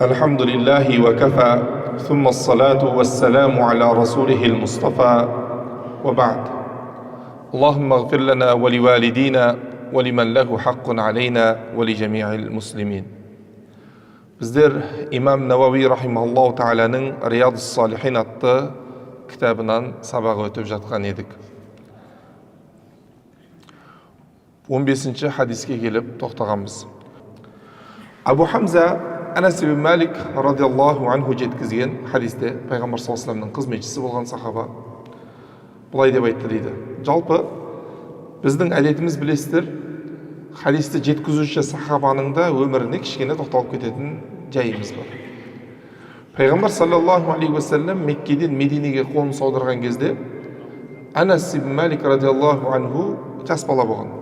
الحمد لله وكفى ثم الصلاة والسلام على رسوله المصطفى وبعد اللهم اغفر لنا ولوالدينا ولمن له حق علينا ولجميع المسلمين. Біздер имам Науауи рахималлаху тағаланың Риядус Салихин атты кітабынан сабақ өтіп жатқан едік. 15-ші хадиске келіп тоқтағанбыз. Абу Хамза Анас ибн Малик радиаллаху анху жеткізген хадисте пайғамбар саллаллаху алейхи вассаламның қызметшісі болған сахаба былай деп айтты дейді. Жалпы біздің әдетіміз білесіздер, хадисті жеткізуші сахабаның да өміріне кішкене тоқталып кететін жайымыз бар. Пайғамбар саллаллаху алейхи уассалам Меккеден Мединеге қоныс аударған кезде Анас ибн Малик радиаллаху анху жас бала болған.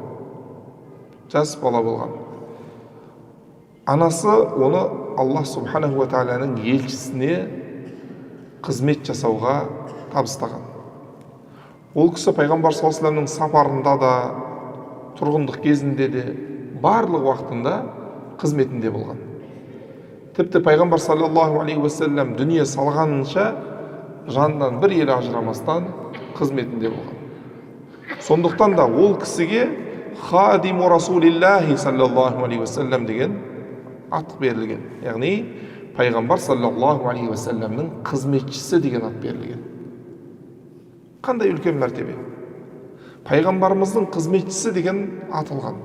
Жас бала болған. Анасы оны Аллах субханаху ва тағаланың елшісіне қызмет жасауға табыстаған. Ол кісі пайғамбар саллаллаху алейхи вассаламның сапарында да, тұрғындық кезінде де, барлық уақытында қызметінде болған. Тіпті пайғамбар саллаллаху алейхи уассалам дүние салғанынша жанынан бір елі ажырамастан қызметінде болған. Сондықтан да ол кісіге хадиму расулиллахи саллаллаху алейхи уассалам деген ат берілген. Яғни пайғамбар саллаллаху алейхи уассаламның қызметшісі деген ат берілген. Қандай үлкен мәртебе! Пайғамбарымыздың қызметшісі деген ат алған.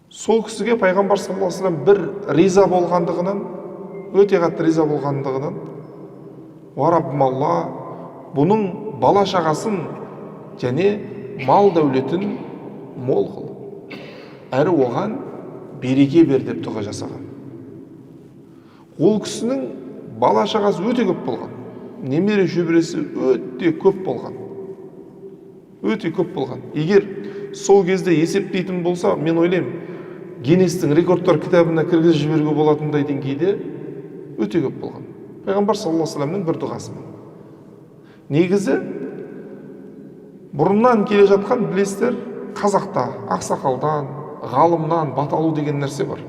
Сол кісіге пайғамбар саллаллаху алейхи уассалам бір риза болғандығынан, өте қатты риза болғандығынан, уа раббым Алла, бұның бала шағасын және мал дәулетін мол қыл, әрі оған береке бер деп дұға жасаған. Ол кісінің бала шағасы өте көп болған, немере шөбересі өте көп болған, өте көп болған. Егер сол кезде есептейтін болса, мен ойлаймын, Гиннестің рекордтар кітабына кіргізіп жіберуге болатындай деңгейде өте көп болған. Пайғамбар саллаллаху алейхи вассаламның бір дұғасымен. Негізі бұрыннан келе жатқан, білесіздер, қазақта ақсақалдан, ғалымнан бата алу деген нәрсе бар.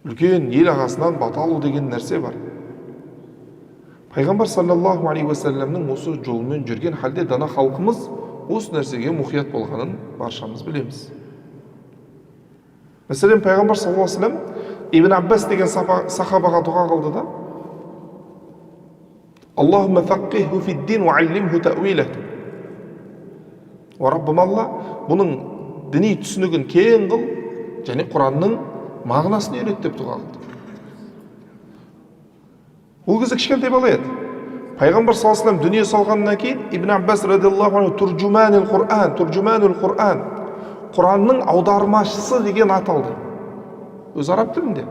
Үлкен ел ағасынан бата алу деген нәрсе бар. Пайғамбар саллаллаху алейхи уассаламның осы жолмен жүрген халде дана халқымыз осы нәрсеге мұқият болғанын баршамыз білеміз. Мәселен, пайғамбар саллаллаху алейхи уассалам Ибн Аббас деген сахабаға дұға қылды да, Аллахумма фаққиху фид-дин уа аллимху тәуилах. Уа Раббым Алла, бұның діни түсінігін кең қыл және Құранның мағынасын үйрет деп дұға қылды. Ол кезде кішкентай бала еді. Пайғамбар саллаллаху алейхи вассалам дүние салғаннан кейін Ибн Аббас радиаллаху анху туржуманул Құран, туржуманул Құран, Құранның аудармашысы деген ат алды. Өзі араб тілінде.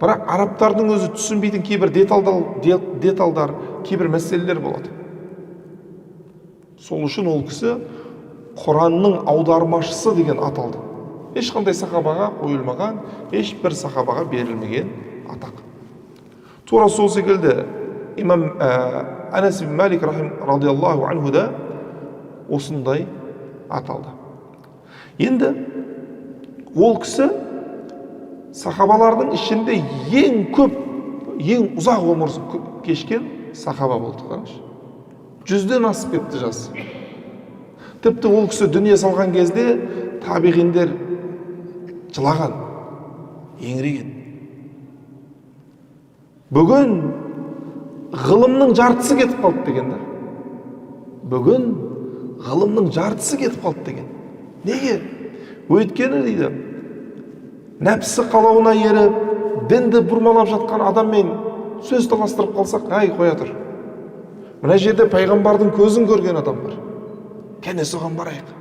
Бірақ арабтардың өзі түсінбейтін кейбір деталдар, кейбір мәселелер болады. Сол үшін ол кісі Құранның аудармашысы деген ат алды. Ешқандай сахабаға қойылмаған, ешбір сахабаға берілмеген атақ. Тура сол секілді имам Анас ибн Малик радиаллаху анху да осындай ат алды. Енді ол кісі сахабалардың ішінде ең көп, ең ұзақ өмір кешкен сахаба болды. Қараңызшы, 100-ден асып кетті жасы. Тіпті ол кісі дүние салған кезде табиғиндер жылаған, еңіреген. Бүгін ғылымның жартысы кетіп қалды деген да. Бүгін ғылымның жартысы кетіп қалды деген. Неге? Өйткені дейді, нәпсі қалауына еріп, дінді бұрмалап жатқан адаммен сөз таластырып қалсақ, әй қоя тұр. Мына жерде пайғамбардың көзін көрген адам бар. Кәне соған барайық.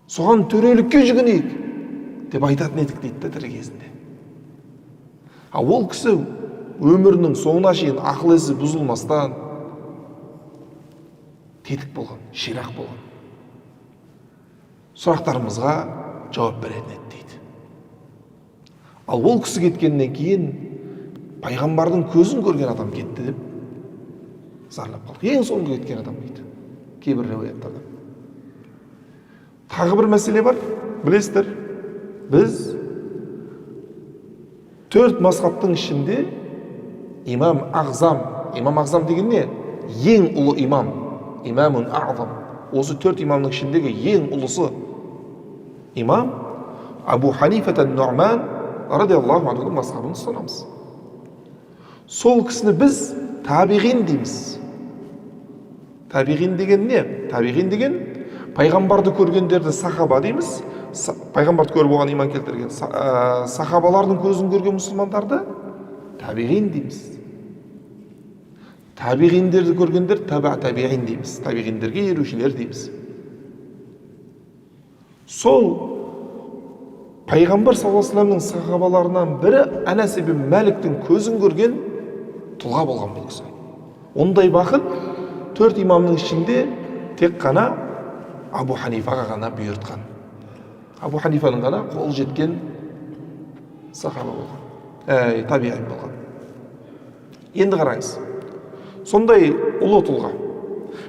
Соған төрелікке жүгінейік деп айтатын едік дейді да тірі кезінде. А ол кісі өмірінің соңына шейін ақыл есі бұзылмастан тетік болған, ширақ болған. Сұрақтарымызға жауап беретін еді дейді. Ал ол кісі кеткеннен кейін пайғамбардың көзін көрген адам кетті деп зарлап қалдық. Ең соңғы кеткен адам дейді кейбір риуаяттарда. Тағы бір мәселе бар. Білесіздер, біз төрт мазхабтың ішінде имам ағзам, имам ағзам деген не? Ең ұлы имам, имамун ағзам. Осы төрт имамның ішіндегі ең ұлысы имам Абу Ханифа ан-Ну'ман радиаллаху анхудың мазхабын ұстанамыз. Сол кісіні біз табиғин дейміз. Табиғин деген не? Табиғин деген пайғамбарды көргендерді сахаба дейміз. Пайғамбарды көріп оған иман келтірген сахабалардың көзін көрген мұсылмандарды табиғин дейміз. Табиғиндерді көргендер таба табиғин дейміз. Табиғиндерге ерушілер дейміз. Сол пайғамбар саллаллаху алейхи вассаламның сахабаларынан бірі Анас ибн Мәликтің көзін көрген тұлға болған бұл кісі. Ондай бақыт төрт имамның ішінде тек қана Абу Ханифаға ғана бұйыртқан. Абу Ханифаның ғана қол жеткен сахаба болған, табиғин болған. Енді қараңыз, сондай ұлы тұлға.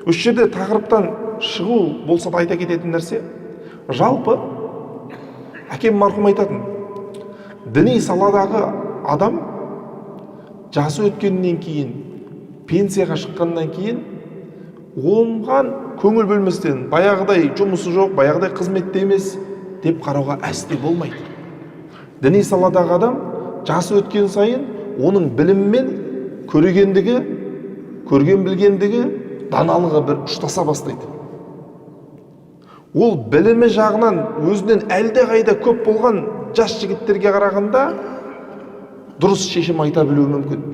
Осы жерде тақырыптан шығу болса да айта кететін нәрсе, жалпы әкем марқұм айтатын, діни саладағы адам жасы өткеннен кейін, пенсияға шыққаннан кейін оған көңіл бөлместен, баяғыдай жұмысы жоқ, баяғыдай қызметте емес деп қарауға әсте болмайды. Діни саладағы адам жасы өткен сайын оның білімімен көрегендігі, көрген білгендігі, даналығы бір ұштаса бастайды. Ол білімі жағынан өзінен әлдеқайда көп болған жас жігіттерге қарағанда дұрыс шешім айта білуі мүмкін.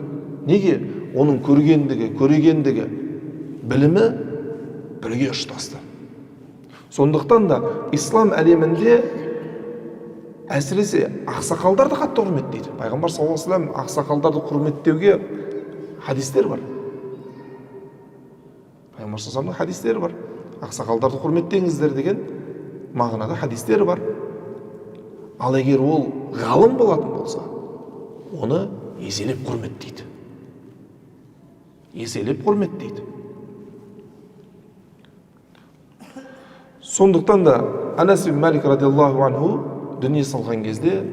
Неге? Оның көргендігі, көрегендігі, білімі бірге ұштасты. Сондықтан да ислам әлемінде әсіресе ақсақалдарды қатты құрметтейді. Пайғамбар саллаллаху алейхи вассалам ақсақалдарды құрметтеуге хадистер бар. Пайғамбар саллаллаху алейхи вассаламның хадистері бар. Ақсақалдарды құрметтеңіздер деген мағынада хадистері бар. Ал егер ол ғалым болатын болса, оны еселеп құрметтейді. Еселеп құрметтейді. Сондықтан да Анас ибн Малик радиаллаху анху дүние салған кезде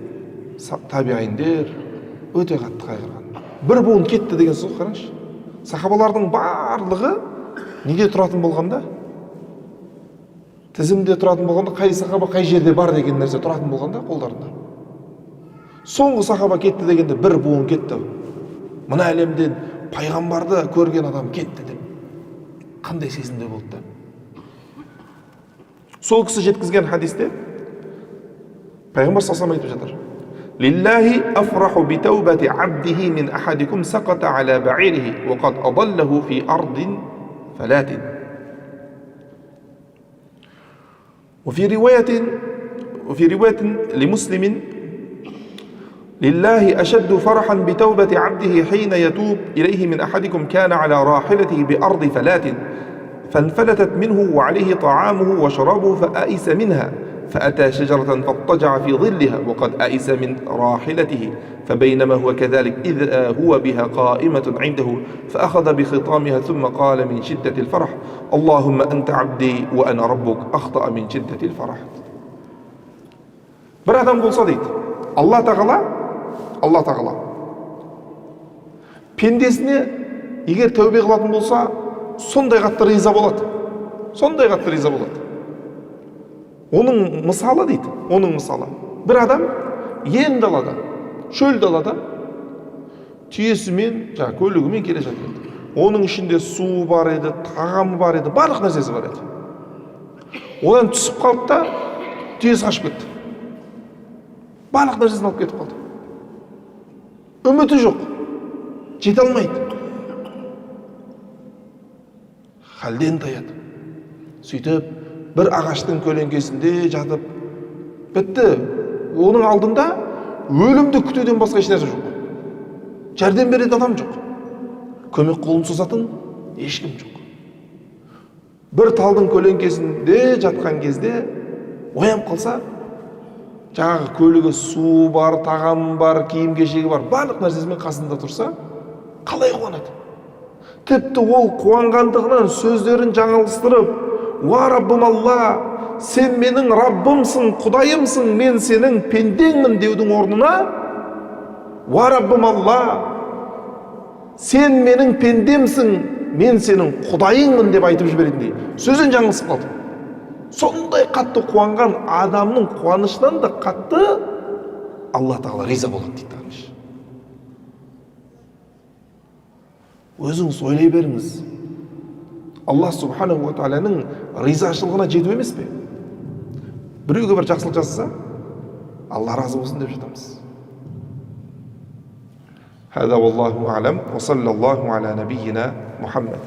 табиғиндер өте қатты қайғырған. Бір буын кетті деген сөз, қараңызшы. Сахабалардың барлығы неде тұратын болғанда? Тізімде тұратын болғанда, қай сахаба қай жерде бар деген нәрсе тұратын болғанда қолдарында. Соңғы сахаба кетті дегенде бір буын кетті. Мына әлемден пайғамбарды көрген адам кетті деп қандай сезімде болды да? Сол кісі жеткізген хадисте пайғамбар саллаллаху алейхи вассалам айтып жатыр: Лиллахи афраху битаубати абдихи мин ахадикум сақата аля баирихи ва қад адаллаху фи ардин фалатин. وفي رواية لمسلم: لله أشد فرحا بتوبة عبده حين يتوب إليه من أحدكم كان على راحلته بأرض فلات فانفلتت منه وعليه طعامه وشرابه فأئس منها فأتى شجرة فاضطجع في ظلها وقد أئس من راحلته فبينما هو كذلك إذ هو بها قائمة عنده فأخذ بخطامها ثم قال من شدة الفرح: اللهم أنت عبدي وأنا ربك. أخطأ من شدة الفرح. Bir адам болса дейді, Алла Тағала пендесіне егер тәубе қылатын болса, сондай қатты риза болады. Сондай қатты риза болады. Оның мысалы дейді, оның мысалы. Бір адам ен далада, шөл далада түйесімен, жаңа көлігімен келе жатыр еді. Оның ішінде суы бар еді, тағамы бар еді, барлық нәрсесі бар еді. Одан түсіп қалды да, түйесі қашып кетті. Барлық нәрсесін алып кетіп қалды. Үміті жоқ, жете алмайды. Халден таяды. Сөйтіп бір ағаштың көлеңкесінде жатып бітті. Оның алдында өлімді күтуден басқа ешнәрсе жоқ. Жәрдем беретін адам жоқ. Көмек қолын созатын ешкім жоқ. Бір талдың көлеңкесінде жатқан кезде оянып қалса, жаңағы көлігі, суы бар, тағамы бар, киім кешегі бар, барлық нәрсесімен қасында тұрса, қалай қуанады? Тіпті ол қуанғандығынан сөздерін жаңылыстырып, «Уа Раббым Алла, сен менің Раббымсың, Құдайымсың, мен сенің пендеңмін деудің орнына, уа Раббым Алла, сен менің пендемсің, мен сенің Құдайыңмын деп айтып жіберетіндей сөзден жаңылысып қалды. Сондай қатты қуанған адамның қуанышынан да қатты Алла Тағала риза болады дейді. Өзіңіз ойлай беріңіз, Алла субханаху ва тағаланың ризашылығына жету емес пе? Біреуге бір жақсылық жасаса, Алла разы болсын деп жатамыз. هذا والله أعلم وصلى الله على نبينا محمد.